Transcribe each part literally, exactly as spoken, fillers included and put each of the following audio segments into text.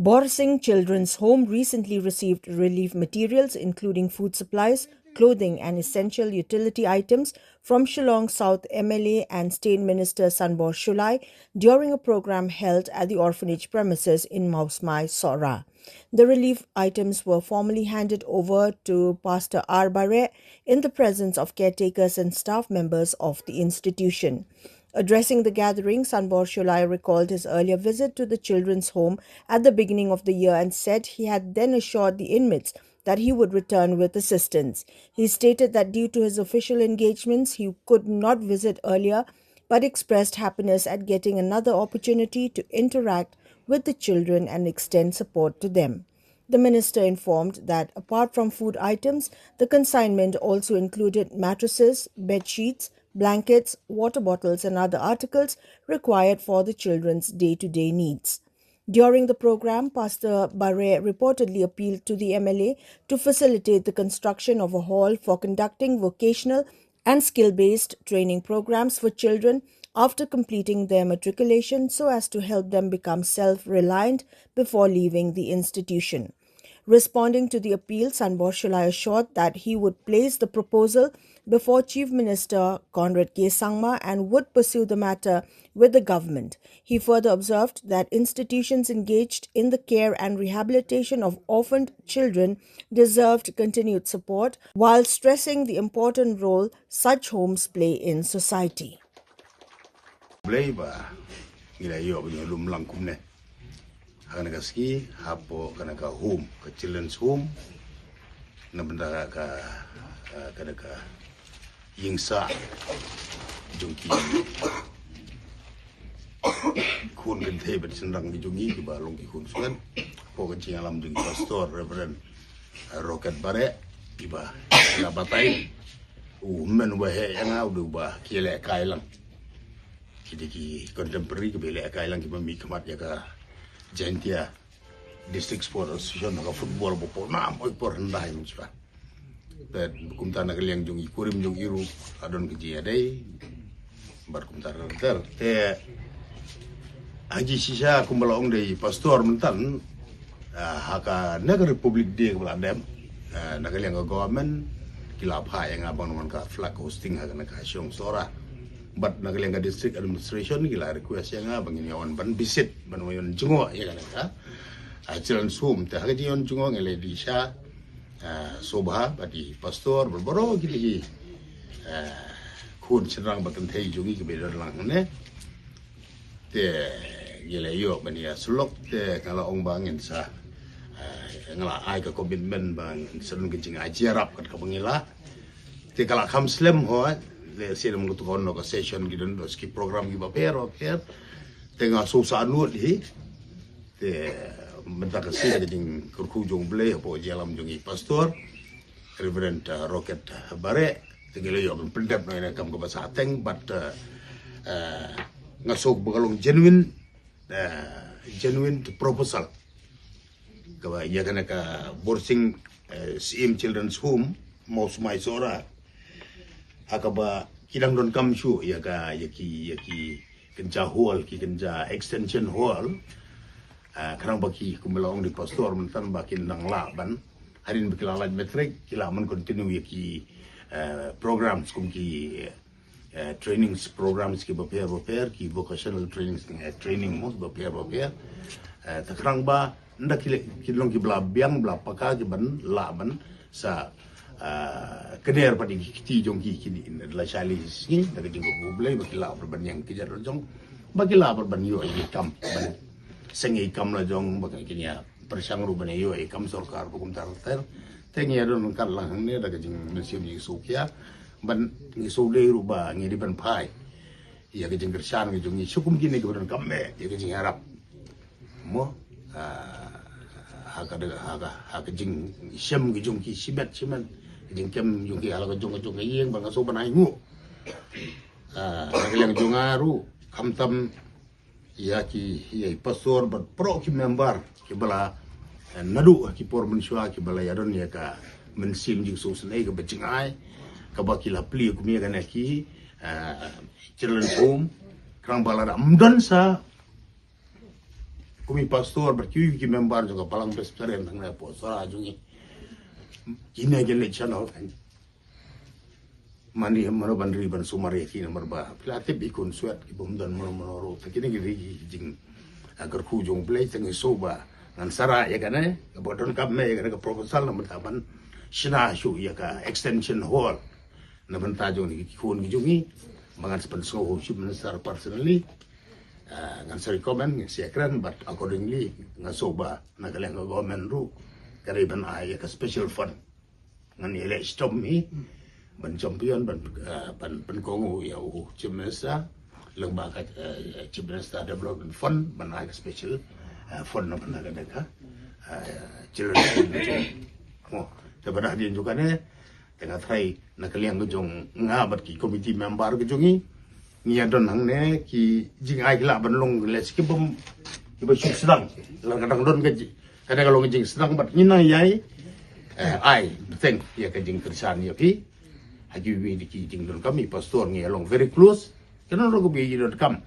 Borsing Children's Home recently received relief materials, including food supplies, clothing, and essential utility items from Shillong South M L A and State Minister Sanbor Shullai during a program held at the orphanage premises in Mawsmai, Sohra. The relief items were formally handed over to Pastor R Bareh in the presence of caretakers and staff members of the institution. Addressing the gathering, Sanbor Shullai recalled his earlier visit to the children's home at the beginning of the year and said he had then assured the inmates that he would return with assistance. He stated that due to his official engagements, he could not visit earlier, but expressed happiness at getting another opportunity to interact with the children and extend support to them. The minister informed that apart from food items, the consignment also included mattresses, bed sheets, blankets, water bottles, and other articles required for the children's day to day needs. During the program, Pastor Bareh reportedly appealed to the M L A to facilitate the construction of a hall for conducting vocational and skill based training programs for children after completing their matriculation so as to help them become self reliant before leaving the institution. Responding to the appeal, Sanbor Shullai assured that he would place the proposal before Chief Minister Conrad K Sangma and would pursue the matter with the government. He further observed that institutions engaged in the care and rehabilitation of orphaned children deserved continued support, while stressing the important role such homes play in society. Blei ba ngi la ïoh ba ngi lum lang kumne. Ha kane ka sngi hapoh kane ka home, ka children's home, na bynta ka, ka, kane ka ïing sah jong ki khun kynthei bad shynrang ki jong ngi kiba long ki khun sngewsih. Hapoh ka jingïalam jong ki pastor Reverend Rocket Bareh, kiba la batai u men uba heh ïa nga u dei uba ki lehkai lang. Ki dei ki contemporary kiba lehkai lang, kiba mihkhmat ïa ka Jaintia District Sports Association ha ka football ba pynah oi por hyndai mynshwa. Te kumta na ka liang jong i kurim jong i ruh la don ka jingïadei bad kumta ter ter. Te ha jingshisha kumba la ong da i pastor mynta, ah, ha kane ka Republic Day kaba la dep, ah, na ka liang ka government ki la phah ïa nga ban wan ka flag hosting ha kane ka shong Sohra. Bad na ka liang ka district administration ki la request ïa nga ba ngin ïa wan ban visit, ban wan jngoh ïa kane ka, ah, children's home. Te ha ka jingwan jngoh ngi la ïohi sha, ah, sngewbha bad i pastor bad baroh kine ki, ah, khun shynrang bad kynthei jong ngi kiba don lang hangne. Te ngi la ïoh ban ïa syllok, te nga la ong ba ngin sa, ah, nga la ai ka commitment ba ngin sa don ka jingai jingïarap kat kaba ngi lah. Te ka la kham slem ho, lehse lam ka tu ka on ka session ki don, don ki program kiba pher bapher. Te nga sngewsih nud hi. Te mynta ka sngi ka jingkyrkhu jong U Blei hapoh jingïalam jong i pastor Reverend, uh, Rocket, uh, Bareh. Te ngi la ïoh ban pyndep na ïa ka kam kaba sah teng bad, uh, uh, nga sngew ba ka long genuine, uh, genuine proposal kaba ïa kane ka Borsing, eh, Syiem Children's Home, Mawsmai Sohra, ha kaba ki dang donkam shuh ïa ka, ïa ki, ïa ki kynja hall, ki kynja extension hall. Ah, khnang ba ki, kumba la ong da i pastor mynta, ba kin nang lah ban, hadien ba ki la lait matric ki lah ban continue ïa ki, eh, programs kum ki, eh, trainings programs kiba pher bapher, ki vocational trainings, eh, training mo kiba pher bapher. Eh, te khnang ba ynda ki long kiba la biang, ba la paka, kiban lah ban sa, eh, kner pat ïa ki kti jong ki, kine la shai lai sngi, da ka jingkyrkhu U Blei ba ki lah ban ïeng kjat la jong, ba ki lah ban ïoh ïa ki kam, ban seng ïa ki kam la jong, ba kin ïa pyrshang ruh ban ïoh ïa ki kam sorkar ba kumta ter ter. Te ngi ïa don ryngkat lang hangne da ka jingmynsiem jingshukor, ban ngi sngewdei ruh ba ngi dei ban phai ïa ka jingkyrshan ka jong ngi sha kum kine kiba donkam eh ïa ka jingïarap. Mo, ah, ha ka, ha ka, ha ka jingshem ka jong ki shibit shimet, ka jingkem jong ki ha la ka jong ka jong ka ïing, ba nga sngew ban ai nguh. Ah, na ka liang jong nga ruh, khamtam ïa ki, ïa i pastor bad baroh ki member kiba la, eh, naduh ki por mynshuwa kiba la ïa don ïa ka mynsiem jingsngewsynei kaba jingai, kaba ki la plie kum ïa kane ki, eh, children's home, khnang ba lada ym don sa Kum i pastor bad kiwei ki member jong ka Balang Presbyterian hangne hapoh Sohra jong ngi. Kine ki leit shano kan. Mano, mano ban ri ban sumar ïa ki namar ba phi la tip i khun swet ki bym don mano mano ruh. Te kine ki ri ki jing, ah, kyrkhu jong U Blei, te ngi sngewbha ngan sa rah ïa kane, kaba donkam ïa kane ka proposal namar ta ban shna shuh ïa ka extension hall na bynta jong ki khun ki jong ngi. Ba ngan sa pynsngew ha u Chief Minister personally. Ah, ngan sa recommend, ngan sa ïakren, but accordingly nga sngewbha na ka liang ka government ruh ka dei ban ai ïa ka special fund. Ngan ïaleh shitom hi ban champion, ban, ah, ban pynkohnguh ïa u Chief Minister lyngba ka, eh, Chief Minister Development Fund ban ai ka special, eh, fund na bynta ka, ka, eh, children fund. Mo, te bad hadien jong kane, te nga tharai na ka liang ka jong nga bad ki committee member ka jong ngi, ngi ïa don hangne ki jingai ki lah ban long leh ki bym, ki ba shu sdang. Lada ka dang don ka ji-, ka dang long jingsdang bad ngi nang ïai, eh, ai bteng ïa ka jingkyrshan ïa phi. Ha kiwei de ki jingdonkam, i pastor ngi ïa long very close. Kane ruh ka ba i donkam.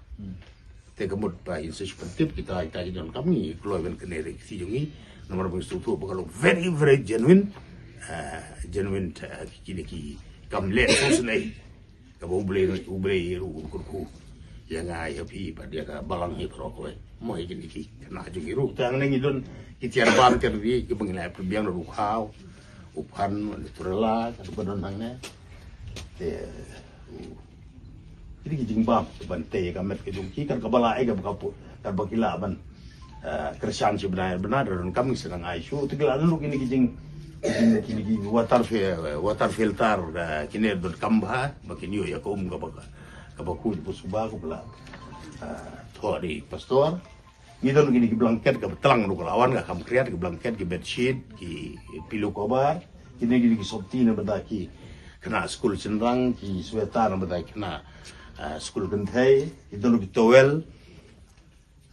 Te ka mut ba in sa shu pyntip kita, kita ki donkam, ngi kloi ban kane re ki jong ngi. Namar ba ngi sngewthuh ba ka long very, very genuine. Ah, genuine, ah, kine ki kam leh sngewsynei. Kaba U Blei, U Blei ruh u kyrkhu ïa nga, ïa phi bad ïa ka balang hi baroh kawei. Mo, ïa kine ki khynnah jong ngi ruh. Te hangne ngi don ki tiar bam tiar ri kiba ngi la pynbiang da u Khaw, u Phan, u Turela, kata ba don hangne. Te, u, kine ki jingbam ban tei ïa ka met ka jong ki, kat kaba lah ïa kaba ka pu-, kat ba ki lah ban, eh, kyrshan shi bnai bnai, da donkam ngi sa nang ai shuh. Te ki la don ruh kine ki jing, kine, kine ki water fi-, water filter, eh, kine donkam bha ba kin ïoh ïa ka um kaba, kaba khuid ba suba kaba la, eh, thoh da i pastor. Ngi don kine ki blanket kaba tlang ruh ka la wan, ka kham khriat, ki blanket, ki bedsheet, ki pillow cover, kine, kine ki sopti na bynta ki khynnah skul shynrang, ki sweater na bynta ki khynnah, ah, skul kynthei, ki don ruh ki towel,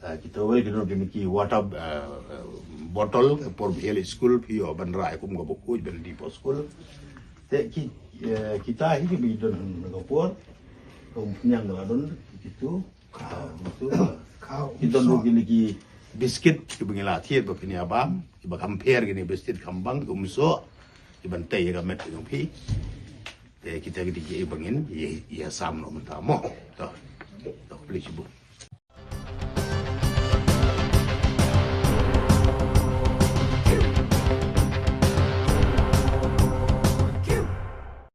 ah, ki towel, ki don ruh kine ki water, ah, bottle, ka por ba phi leit skul phi ïoh ban rah kum kaba khuid ban die hapoh skul. Te ki, eh, kita hi kiba don ha ka por, ka umphniang ka la don kitu. Ki don ruh kine ki biskit kiba ngi la thied ba phin ïa bam, kiba kham pher, kine biskit kham bang, ki umsoh, kiban tei ïa ka met ka jong phi. Te kita ki dei kiei ba ngin ïa, ïa sam noh mynta mo. To. To, khublei shibun.